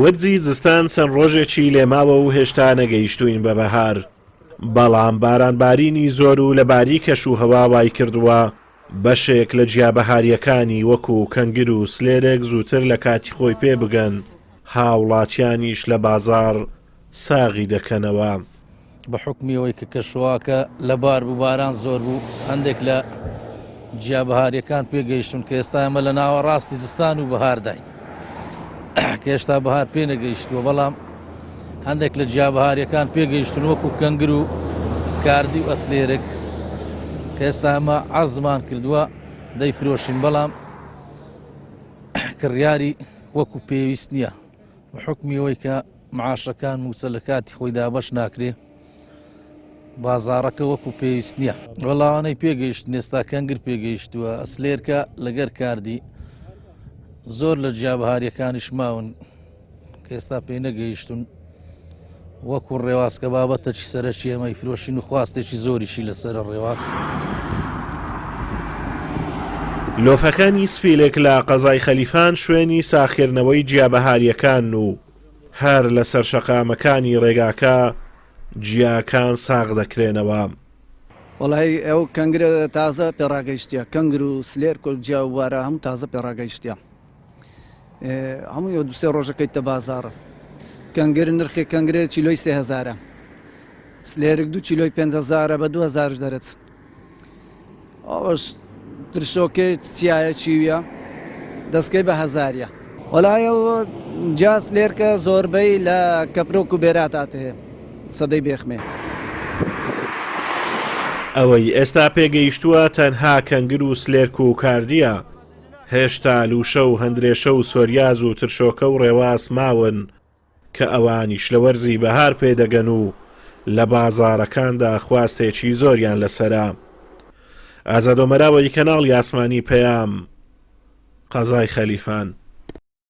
وەرزی زستان چەند ڕۆژێکی لێماوە و هێشتا نەگەیشتووین بە بەهار، بەڵام بارانبارینی زۆر و لەباری کەشوهەوا وایکردووە بەشێک لە گیا بەهارییەکانی وەکو کەنگر و سلێرێک زووتر لە کاتی خۆی پێ بگەن، هاوڵاتیانیش لە بازاڕ ساغی دەکەنەوە. بە حوکمی ئەوەی کە کەشوهەواکە لەبار بوو، باران زۆر بوو، هەندێک لە گیا بەهارییەکان پێگەیشتون کە ئێستا ئێمە لە ناوەڕاستی زستان و بەهارداین کە هێشتا بەهار پێ نەگەیشتووە، بەڵام هەندێک لە گیا بەهارییەکان پێگەیشتون وەکو کەنگر و کاردی و ئەسلێرک کە ئێستا ئەمە عەرزمان کردووە دەیفرۆشین، بەڵام کڕیاری وەکو پێویست نییە بە حوکمی ئەوەی کە معاشەکان مووچە لە کاتی خۆی دابەش ناکرێ بازاڕەکە وەکو پێویست نییە. وەڵاوانەی پێگەیشتن ئێستا کەنگر پێگەیشتووە ئەسلێرکە لەگەر کاردی زۆر لە جیابهاریەکانیش ماون کە ئێستا پێی نەگەیشتون وەکو ڕێواز کە بابەتەکی سەرەکی ئێمەی فرۆشین و خواستێکی زۆریشی لەسەرە ڕێواز. لۆفەکانی سپیلک لە قەزای خەلیفان شوێنی ساغکردنەوەی جیابەهارییەکانن و هەر لەسەر شەقامەکانی ڕێگاکە جیاکان ساغ دەکرێنەوە. وەڵایی ئەو کەنگرە تازە پێڕاگەیشتیە کەنگر و سلێرک و جیا و بارە هەموو تازە پێڕاگەیشتیە هەمووی ئەو دوسێ ڕۆژەکەی تە بازاڕە کەنگر نرخی کەنگرێ چیلۆی سێ هەزارە سلێرک دوو چیلۆی پێنج هەزارە بە دوو هەزارش دەرەچ ئەوەش ترشۆکەی چیایە چیویە دەستکەی بە هەزاریە. وەڵای ئەو جاس لێرکە زۆربەی لە کەپرۆک و بێرات هاتێ سەدەی بێخمێ. ئەوەی ئێستا پێگەیشتووە تەنها کەنگر و سلێرک و کاردیە، هێشتا لوشە و هەندرێشە و سۆریاز و ترشۆکە و ڕێواس ماون کە ئەوانیش لە وەرزی بەهار پێدەگەن و لە بازاڕەکاندا خواستێکی زۆریان لەسەرە. ئازاد ئۆمەراوەیی کەناڵی ئاسمانی پەیام، قەزای خەلیفان.